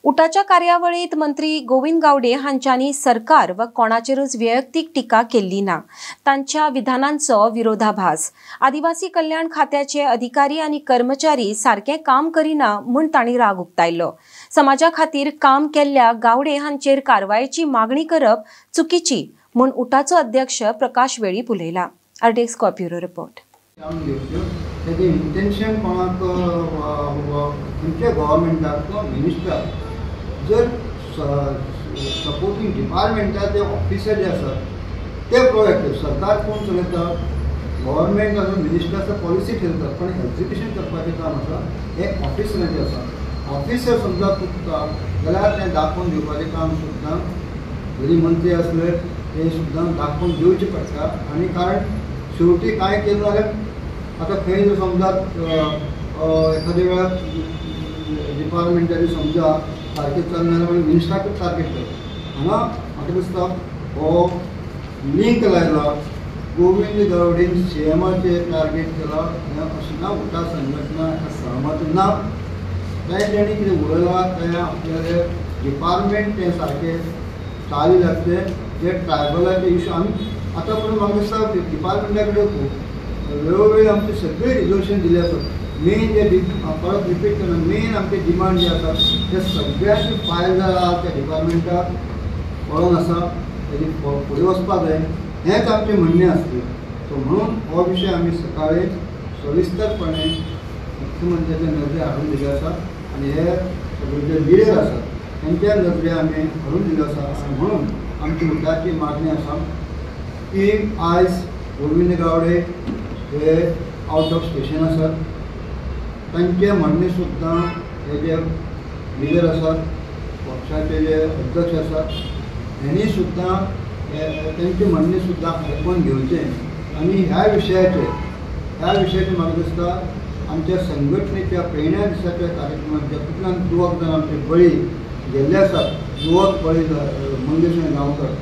उटाच्या कार्यावळीत मंत्री गोविंद गावडे हांच्यांनी सरकार व कोणाचेरूच वैयक्तीक टिका केल्ली ना. तांच्या विधानांचो विरोधाभास. आदिवासी कल्याण खात्याचे अधिकारी आनी कर्मचारी सारकें काम करिना म्हूण तांणी राग उक्तायलो. समाजा खातीर काम केल्ल्या गावडे हांचेर कारवायेची मागणी करप चुकीची म्हूण उटाचो अध्यक्ष प्रकाश वेळीप उलयला. RDX bureau report. इंटेन्शन कोणाक खंयच्या गव्हर्मेंटाक मिनिस्टर जर सपोर्टिंग डिपार्टमेंटाचे ऑफिसर जे आसात ते प्रोएक्टिव, सरकार कोण चलयता, गव्हर्मेंट आसा, मिनिस्टर आसा, पॉलिसी ठरयता, पण एक्झिक्युशन करपाचें काम आसा हें ऑफिसरांचें आसा. ऑफिसर समजा चुकता जाल्यार तें दाखोवन दिवपाचें काम सुद्दां जरी मंत्री आसले ते सुद्दां दाखोवन दिवचें पडटा. आनी कारण शेवटी कांय केलें जाल्यार आतां खंय जर समजा एखाद्या वेळार डिपार्टमेंटाचे समजा सारकें चलना जाल्यार मागीर मिनिस्टराकूच टार्गेट करता. हांगा म्हाका दिसता हो लिंक लायला गोविंद गावडेन सी एमाचेर टार्गेट केला हें अशें ना. उटा संघटना हेका सहमत ना. तें तेणी कितें उलयलां तें आपल्याले डिपार्टमेंट तें सारकें चाली लागचें. जे ट्रायबलाचे इशू आमी आतां पर्यंत म्हाका दिसता डिपार्टमेंटा कडेन वेळोवेळी आमचे सगळे रिजोल्युशन दिले आसात. मेन जे परत रिपीट करना, मेन आमचे डिमांड जे आसा ते सगळ्यांची फायल जाला त्या डिपार्टमेंटाक पळोवन आसा, तेजी फुडें वचपाक जाय हेंच आमचें म्हणणें आसलें. सो म्हणून हो विशय आमी सकाळी सविस्तरपणे मुख्यमंत्र्याच्या नदरे हाडून दिले आसा आनी हे सगळे जे लिडर आसात तेंच्या नदरे आमी हाडून दिले आसा. आनी म्हणून आमची उटाची मागणी आसा की आयज गोविंद गावडे हे आवट ऑफ स्टेशन आसात, तांचें म्हणणें सुद्दां हे जे लिडर आसात, पक्षाचे जे अध्यक्ष आसात हेणी सुद्दां तेंचें म्हणणें सुद्दां आयकून घेवचें. आनी ह्या विशयाचेर म्हाका दिसता आमच्या संघटनेच्या प्रेरणा दिसाच्या कार्यक्रमात जातूंतल्यान युवक जावन आमचे बळी गेल्ले आसात, युवक बळी मंगेश गांवकर,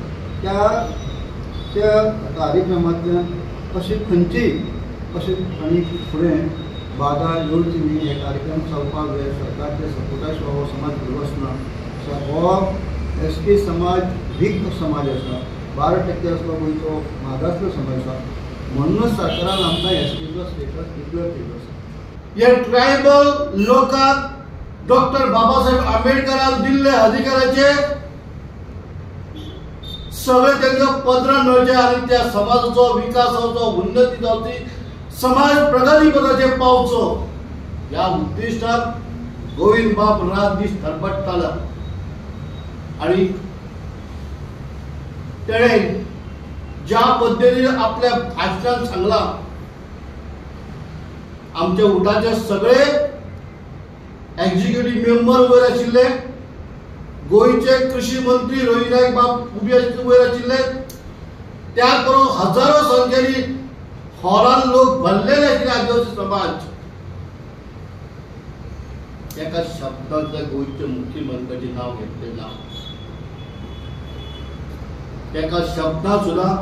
त्या कार्यक्रमांतल्यान अशी खंयची अशी आनी फुडें बादा येवची न्ही, हे कार्यक्रम चलपाक जाय. सरकारच्या सपोर्टा शिवाय हो समाज फुडें वचना. हो एस टी समाज वीक समाज आसा, 12% आसलो गोंयचो मागासलो समाज आसा, म्हणूनच सरकारान आमकां एस टीचो स्टेटस डिक्लेअर केल्लो आसा. हे ट्रायबल लोकांक डॉक्टर बाबासाहेब आंबेडकरान दिल्ले अधिकाराचे सगळे तांकां पदरान मेळचे आनी त्या समाजाचो विकास जावचो, उन्नती जावची, समाज प्रगती पदाचेर पावचो ह्या उद्दिश्टान गोविंद बाब रात दीस धडपडटालो. आनी तेणें ज्या पद्दतीन आपल्या भाशणान सांगलां, आमच्या उटाचे सगळे एक्झिक्युटीव मेंबर वयर आशिल्ले, गोंयचे कृषी मंत्री रोही नायक बाब उबे वयर आशिल्ले, त्या करून हजारो संख्येनी हॉलान लोक भरलेले आशिल्ले आदिवासी समाज. एका शब्दांत गोंयच्या मुख्यमंत्र्याचें नांव घेतलें ना, एका शब्दांत सुद्दां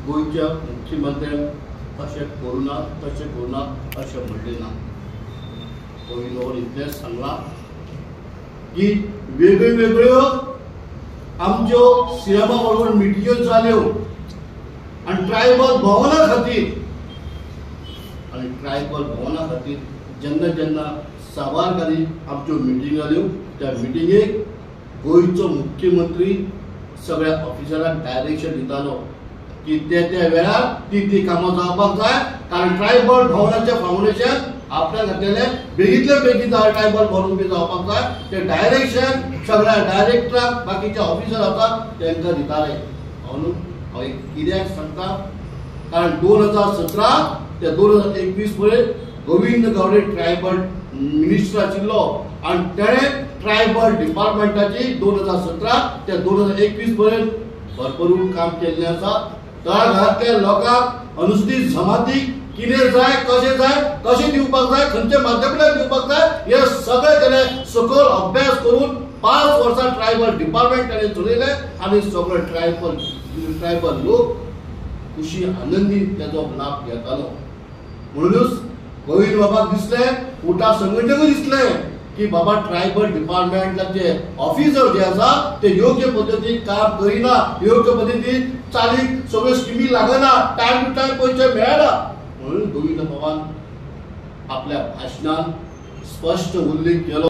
गोंयच्या मुख्यमंत्र्यान अशें करूं ना, तशें करूं ना अशें म्हणलें ना. गोविंद बाबान इतलेंच सांगलां की वेगळ्यो वेगळ्यो आमच्यो सीएमा बरोबर मिटिंग्यो जाल्यो आनी ट्रायबल भवना खातीर, आनी ट्रायबल भवना खातीर जेन्ना जेन्ना साबार खाली आमच्यो मिटिंग जाल्यो त्या मिटिंगेक गोंयचो मुख्यमंत्री सगळ्या ऑफिसरांक डायरेक्शन दितालो की ते त्या वेळार ती ती कामां जावपाक जाय, कारण ट्रायबल भवनाचें फावंडेशन आपल्या घातलेलें बेगींतले बेगीन ट्रायबल भवन उबें जावपाक जाय. ते डायरेक्शन सगळ्या डायरेक्टराक, बाकीचे ऑफिसर आसात तांकां दिताले. म्हणून हांव एक कित्याक सांगता, कारण 2017 ते 2021 पर्यंत गोविंद गावडे ट्रायबल मिनिस्टर आशिल्लो आनी तेणें ट्रायबल डिपार्टमेंटाची 2017 ते 2021 पर्यंत भरपूर काम केल्लें आसा. तळागाळांतल्या लोकांक, अनुसूचित जमातीक कितें जाय, कशें जाय, कशें दिवपाक जाय, खंयच्या माध्यमांतल्यान दिवपाक जाय, हे सगळें तेणें सकयल अभ्यास करून 5 वर्सां ट्रायबल डिपार्टमेंट तेणें चलयलें आनी सगळे ट्रायबल लोक खुशी आनंदी तेजो लाभ घेतालो. म्हणूनच गोविंद बाबाक दिसलें, उटा संघटनेकूय दिसलें की बाबा ट्रायबल डिपार्टमेंटाचे ऑफिसर जे आसा ते योग्य पद्दतीन काम करिना, योग्य पद्दतीन चालीक सगळ्यो स्किमी लागना, टायम टू टायम पयशे मेळना. म्हणून गोविंद बाबान आपल्या भाशणान स्पश्ट उल्लेख केलो.